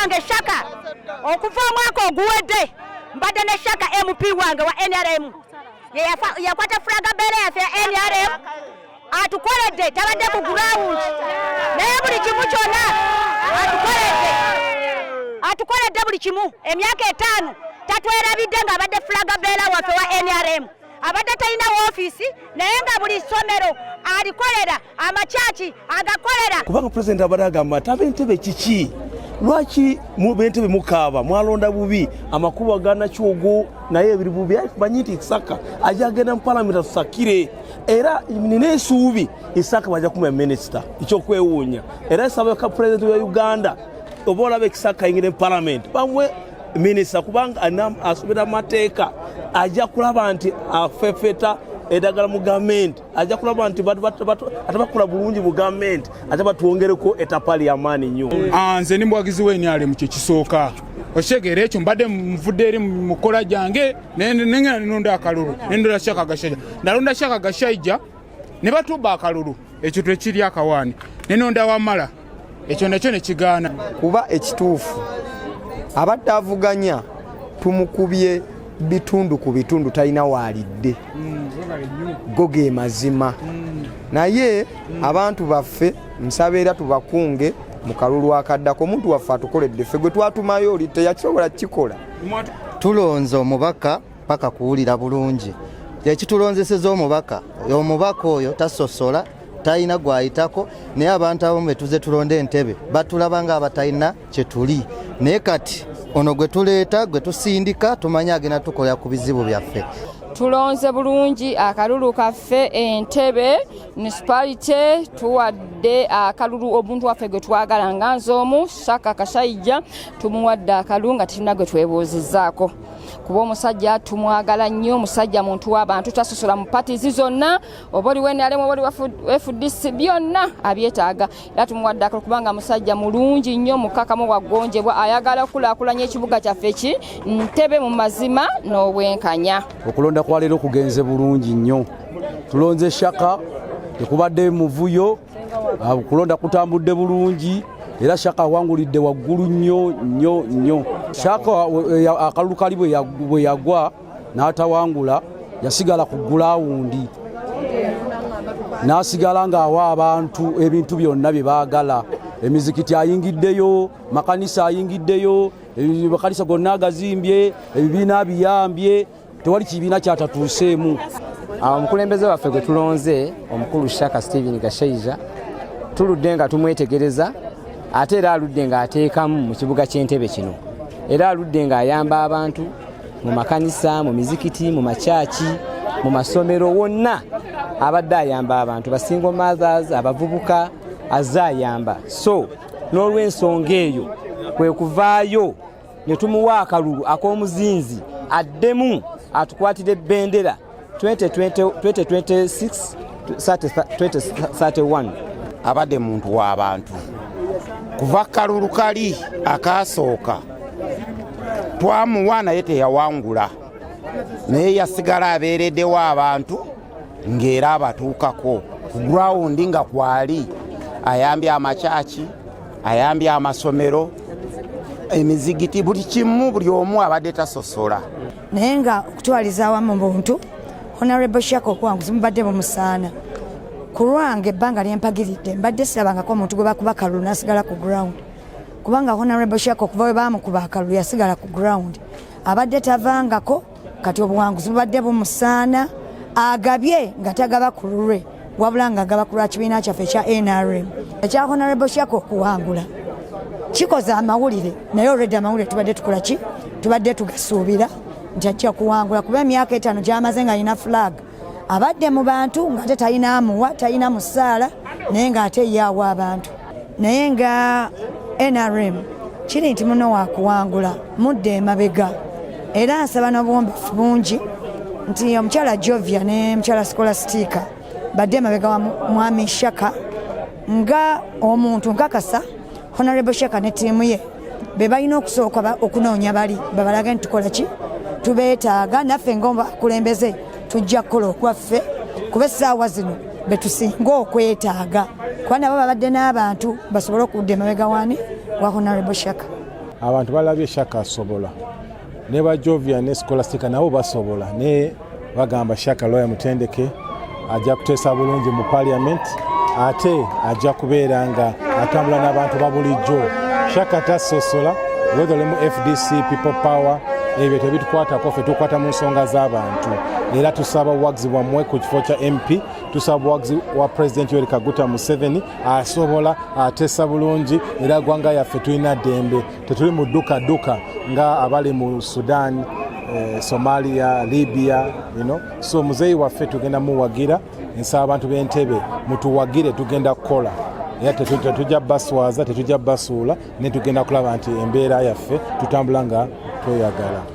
Wange Shaka, okuva omwaka oguwedde mbadde ne Shaka, MP wange wa NRM. Yakwata flag bearer yaffe ya NRM. Atukoledde, tabadde ku ground, naye buli kimu kyonna atukoledde, atukoledde buli kimu. Emyaka 5 tatwerabidde ng'abadde flag bearer waffe wa NRM. Abadde talina woofiisi, naye nga buli ssomero alikolera, amakyaki agakolera. Kubanga pulezidenti abadde agamba nti ab'Entebe kiki, lwaki b'Entebe mukaaba, mwalonda bubi, amakubo aganakyugu naye ebiri bubi. Manyi nti Isaka ajja agenda mu palamenti atusakire, era nina ensuubi Isaka bajja kumuwa minisita. Ekyokwewuunya, era esaba ka pulezidenti wa Uganda, oba olaba Ekisaka ayingira mu palamenti, bamuwe minisita, kubanga asomera amateeka, ajja kulaba nti afefeta eddagala mu gavumenti, ajja kulaba nti ate bakola bulungi mu gavumenti, ate batwongereko etapali yamaanyi nnyo. Ah, nze ndi muwagizi w'NRM. Kyekisooka okitegeera ekyo, mbadde nvudde eri mu kukola gyange, nengenda nenonda akalulu, nendonda Shaka Gashaija. Nalonda Shaka Gashaija ne batubba akalulu, ekyo tekiri akawaani. Nenonda Wamala, ekyo nakyo nekigaana. Kuba ekituufu, abadde avuganya tumukubye bitundu ku bitundu, talina waalidde. Go ge mazima. Naye abantu baffe nsaba era tubakunge mu kalulu akaddako. Omuntu waffe atukoledde, ffe gwe twatumayo oli teyakisobola kukikola. Tulonze omubaka paka kuwulira bulungi. Ekitulonzeseza omubaka, omubaka oyo tasosola, talina gwayitako. Naye abantu abamu betuze tulonda Entebe batulaba nga abatalina kyetuli, naye kati ono gwe tuleeta, gwe tusindika, tumanyi agenda tukolera ku bizibu byaffe. Tulonze bulungi akalulu kaffe Entebe Municipality. Tuwadde akalulu omuntu waffe gwe twagala, nga nze omu, Shaka Kashaija. Tumuwadde akalulu nga tetulina gwe twebuuzizaako, kuba omusajja tumwagala nnyo. Omusajja muntu w'abantu, tasosola mu parties zonna, oba oli w'NRM oba oli wa FDC, byonna abyetaaga. Era tumuwadde akalulu kubanga musajja mulungi nnyo, mukakamu, wagonjebwa, ayagala okukulaakulanya ekibuga kyaffe ki Ntebe mu mazima n'obwenkanya. Okulonda kwa leero kugenze bulungi nnyo. Tulonze Shaka, tekubadde muvuyo, okulonda kutambudde bulungi, era Shaka awangulidde waggulu nnyo nnyo nnyo. Shaka akalulu kali bwe yagwa n'atawangula, yasigala ku ground, n'asigala ng'awa abantu ebintu byonna bye baagala. Emizikiti ayingiddeyo, makanisa ayingiddeyo, makanisa gonna agazimbye, ebibiina abiyambye, tewali kibiina kyatatuuseemu. Omukulembeze waffe gwe tulonze, omukulu Shaka Steven Gashaija, tuludde nga tumwetegereza, ate era aludde ng'ateekamu mu kibuga ky'Entebe kino, era aludde ng'ayamba abantu mu makanisa, mu mizikiti, mu makyaki, mu masomero, wonna abadde ayamba abantu, ba single mothers, abavubuka, azze ayamba. So n'olw'ensonga eyo kwe kuvaayo ne tumuwa akalulu ak'omuzinzi, addemu atukwatire ebendera 2026 2031. Abadde muntu w'abantu kuva kalulu kali akasooka twamuwa, naye teyawangula, naye yasigala abeereddewo abantu ng'era abatuukako ku ground, nga kwali ayambye amakyaki, ayambye amasomero, emizigiti, buli kimu, buli omu abadde tasosola. Naye nga okutwaliza awamu mu buntu, Honorable Shaka okuwanguzi mubadde bumusaana. Ku lwange, ebbanga lyempagiridde, mbadde sirabangako omuntu gwe bakuba kalulu nasigala ku ground, kubanga Honorable Shaka okuva we bamukuba akalulu yasigala ku ground, abadde tavangako. Kati obuwanguzi bubadde bumusaana. Agabye nga tagaba ku lulwe, wabula nga agaba ku lwa kibiina kyaffe ekya NRM. Ekya Honorable Shaka okuwangula kikoze amawulire, naye already amawulire tubadde tukola ki, tubadde tugasuubira nti ajja kuwangula, kuba emyaka 5 gyamaze nga alina flag, abadde mu bantu, nga ate talina amuwa, talina musaala, naye ng'ate ye awa abantu. Naye nga NRM kiri nti muno wakuwangula, mudde emabega. Era nsaba n'obuwombefu bungi nti omukyala Jovia ne mukyala Scholastica badde emabega wa mwami Shaka nga omuntu. Nkakasa Honorable Shaka ne ttiimu ye be balina okusooka okunoonya bali babalage nti tukola ki, tubeetaaga. Naffe ngaobakulembeze tujja kukola okwaffe, kuba essaawa zino betusinga okwetaaga, kuba nabo babadde n'abantu basobole okudda emabega wani wa Honorable Shaka. Abantu balabye Shaka asobola, ne ba Jovia ne Scholastica nabo basobola, naye bagamba Shaka lawyer mutendeke, ajja kuteesa bulungi mu parliament, ate ajja kubeera nga atambula n'abantu ba bulijjo. Shaka tasosola, whether oli mu FDC, People Power, ebyo tebitukwatako, ffe tukwata mu nsonga z'abantu. Era tusaba obuwagizi bwammwe ku kifo kya MP, tusaba obuwagizi wa President Yoweri Kaguta Museveni. Asobola, ateesa bulungi, era gwanga yaffe tulina ddembe, tetuli mu dduka dduka nga abali mu Sudan, Somalia, Libya. So muzeeyi waffe tugenda muwagira. Nsaba abantu b'Entebe mutuwagire, tugenda kukola era tetujja baswaza, tetujja basuula, naye tugenda kulaba nti embeera yaffe tutambula nga tweyagala.